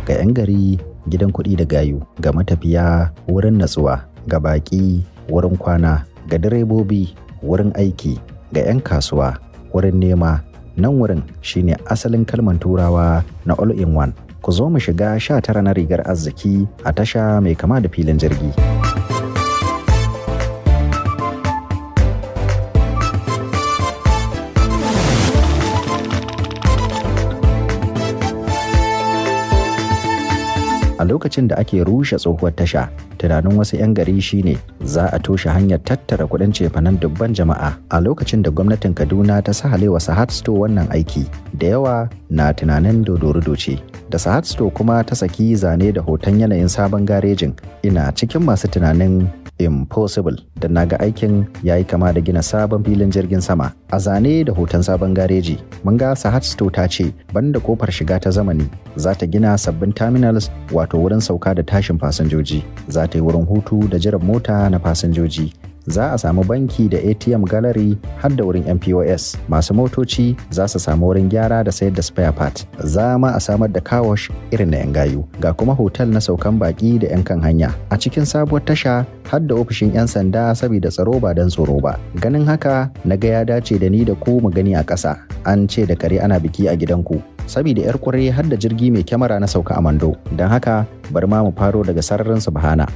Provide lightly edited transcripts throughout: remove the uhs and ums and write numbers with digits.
Ga 'yan gari gidan kuɗi da gayu, ga matafiya wurin natsuwa, ga baƙi wurin kwana, ga direbobi wurin aiki, ga 'yan kasuwa wurin nema. Nan wurin shine asalin kalman Turawa na all in one. Ku zo mu shiga 19 na rigar arziki a tasha mai kama da filin jirgi. A lokacin da ake rushe tsohuwar tasha, tunanin wasu 'yan gari shine za a toshe hanyar tattara kuɗin cefanen dubban jama'a. A lokacin da gwamnatin Kaduna ta sahalewa Sahad Store wannan aiki, da yawa na tunanin dodorudo ce. Da Sahad Store kuma ta saki zane da hoton yanayin sabon garejin, ina cikin masu tunanin impossible, da na ga aikin ya yi kama da gina sabon filin jirgin sama. A zane da hoton sabon gareji, mun ga Sahad Store ta ce banda kofar shiga ta zamani, za ta gina sabbin terminals, wato wurin sauka da tashin fasinjoji, za ta yi wurin hutu da jiran mota na fasinjoji, za a samu banki da ATM gallery har da wurin MPOS. Masu motoci za su samu wurin gyara da sayar da spare part. Za ma a samar da car wash irin na 'yan gayu. Ga kuma hotel na saukan baki da 'yan kan hanya. A cikin sabuwar tasha har da ofishin 'yan sanda saboda tsaro ba don tsoro ba. Ganin haka na ga ya dace da ni da ku mu gani a ƙasa. An ce da kare ana biki a gidanku. Saboda 'yar kure har da jirgi mai kyamara na sauka a Mando. Don haka bari ma mu faro daga sararin Subhana.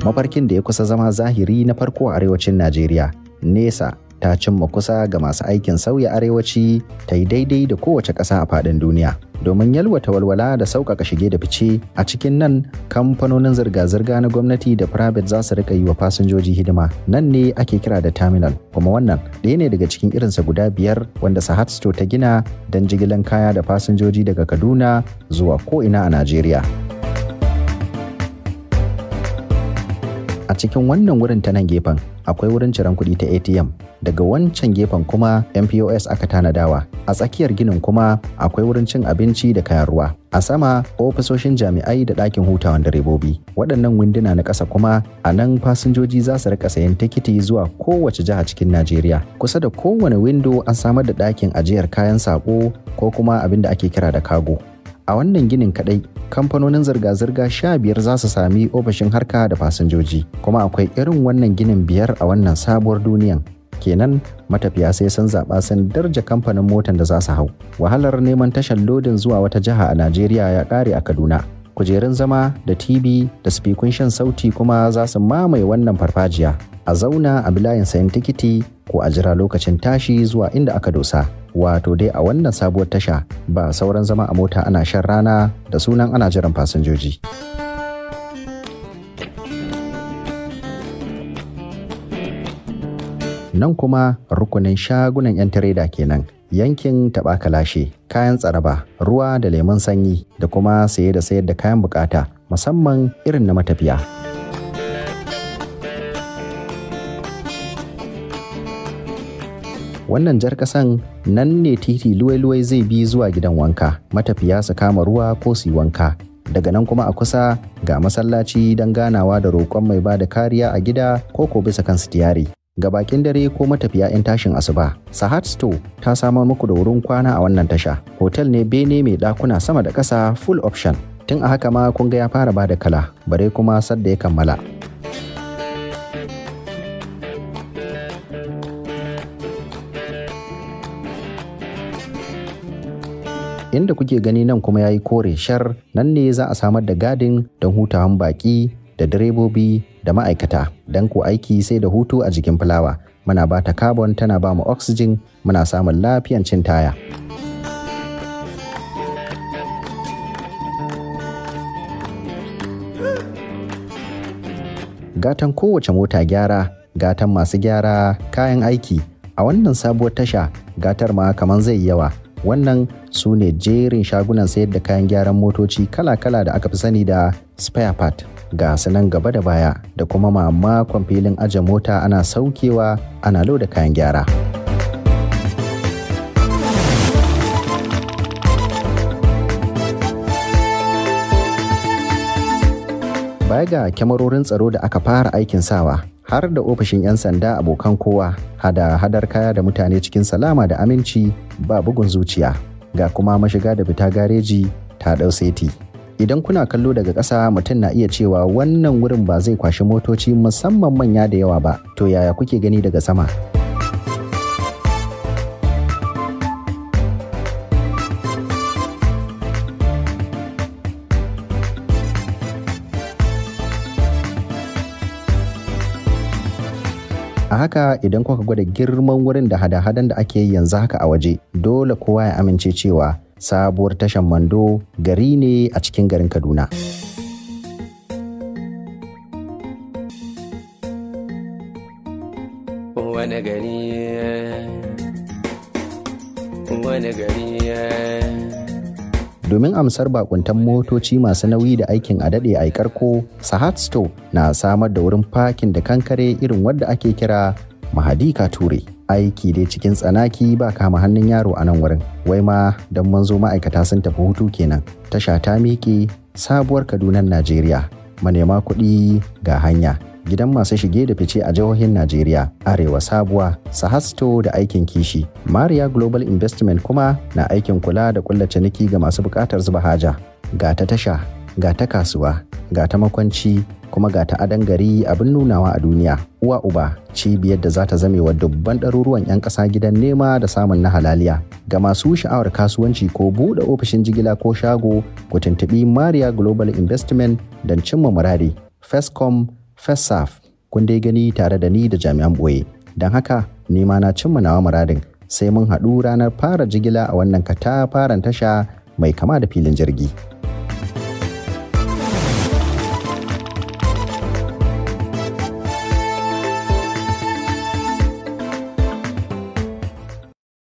Mafarkin da ya kusa zama zahiri na farko a arewacin Najeriya, nesa ta cimma kusa ga masu aikin sauya arewaci ta yi daidai da kowace ƙasa a faɗin duniya. Domin yalwata walwala da sauƙaƙa shige da fice a cikin nan, kamfanonin zirga-zirga na gwamnati da private za su rika yi wa fasinjoji hidima. Nan ne ake kira da terminal, kuma wannan ɗaya ne daga cikin irinsa guda 5 wanda Sahad Store ta gina don jigilan kaya da fasinjoji daga Kaduna zuwa ko'ina a Najeriya. A cikin wannan wurin ta nan gefen akwai wurin ciran kuɗi ta ATM. Daga wancan gefen kuma MPOS aka tanadawa. A tsakiyar ginin kuma akwai wurin cin abinci da kayan ruwa. A sama ofisoshin jami'ai da ɗakin hutawan direbobi. Waɗannan winduna na ƙasa kuma a nan fasinjoji za su rika sayan tikiti zuwa kowace jiha cikin Najeriya. Kusa da kowane windo an samar da ɗakin ajiyar kayan saƙo ko kuma abin da ake kira da kago. A wannan ginin kadai kamfanonin zirga-zirga 15 za su sami ofishin harka da fasinjoji, kuma akwai irin wannan ginin 5 a wannan sabuwar duniyan. Kenan matafiya sai sun zaɓa sun darja kamfanin motan da za su hau. Wahalar neman tashar lodin zuwa wata jiha a Najeriya ya ƙare a Kaduna. Kujerun zama da TV da sifikun shan sauti kuma za su mamaye wannan farfajiya. A zauna a bilayin sayan tikiti ko a jira lokacin tashi zuwa inda aka dosa. Wato dai a wannan sabuwar tasha ba sauran zama a mota ana shan rana da sunan ana jiran fasinjoji. Nan kuma rukunin shagunan 'yan tireda kenan. Yankin taɓa kalashe, kayan tsaraba, ruwa da lemun sanyi da kuma saye da sayar da kayan bukata musamman irin na matafiya. Wannan jar ƙasan nan ne titi luwai-luwai zai bi zuwa gidan wanka, matafiya su kama ruwa ko su yi wanka. Daga nan kuma a kusa ga masallaci don ganawa da roƙon mai ba da kariya a gida ko ko bisa kan sitiyari. Ga bakin dare ko matafiya 'yan tashin asuba, Sahad Store ta samar muku da wurin kwana a wannan tasha. Hotel ne bene mai ɗakuna sama da ƙasa full option. Tun a haka ma kun ga ya fara ba da kala, bare kuma sadda ya kammala. Inda kuke gani nan kuma ya yi kore shar, nan ne za a samar da gadin don hutawan baƙi da direbobi da ma'aikata. Don ko aiki sai da hutu a jikin fulawa. Muna ba ta carbon tana ba mu oxygen, muna samun lafiyan cin taya. Gatan kowace mota gyara, gatan masu gyara, kayan aiki. A wannan sabuwar tasha gatar ma kaman zai yawa. Wannan su ne jerin shagunan sayar da kayan gyaran motoci kala-kala da aka fi sani da spare part. Ga su nan gaba da baya da kuma mamakon filin aje mota ana saukewa ana loda kayan gyara. Baya ga kyamarorin tsaro da aka fara aikin sawa, har da ofishin 'yan sanda abokan kowa, hada hadar kaya da mutane cikin salama da aminci ba bugun zuciya. Ga kuma mashiga da fita gareji ta ɗau seti. Idan kuna kallo daga ƙasa, mutum na iya cewa wannan wurin ba zai kwashi motoci musamman manya da yawa ba. To, yaya kuke gani daga sama? A haka, idan kuka gwada girman wurin da hada-hadan da ake yi yanzu haka a waje, dole kowa ya amince cewa sabuwar tashan Mando gari ne a cikin garin Kaduna. Wani gari, wani gari. Domin amsar bakuntan motoci masu nauyi da aikin a daɗe a karko, Sahat Store na samar da wurin fakin da kankare irin wadda ake kira Mahadi Ture. Aiki dai cikin tsanaki, ba kama hannun yaro a nan wurin. Wai ma don mun zo ma'aikata sun tafi hutu kenan. Tasha ta miƙe, sabuwar Kadunan Najeriya. Manema kuɗi ga hanya. Gidan masu shige da fice a jihohin Najeriya, Arewa Sabuwa, Sahasto da aikin kishi. Maria Global Investment kuma na aikin kula da kulla ciniki ga masu buƙatar zuba haja. Ga ta tasha, ga ta kasuwa, ga ta makwanci, kuma ga ta adon gari abin nunawa a duniya. Uwa uba, cibiyar da za ta zame wa dubban ɗaruruwan 'yan ƙasa gidan nema da samun na halaliya. Ga masu sha'awar kasuwanci ko buɗe ofishin jigila ko shago, ku tuntuɓi Maria Global Investment don cimma muradi. Fescom Fesaf, kun dai gani tare da ni da jami'an ɓoye. Don haka, ni ma na cimma nawa muradin, sai mun haɗu ranar fara jigila a wannan katafaren tasha mai kama da filin jirgi.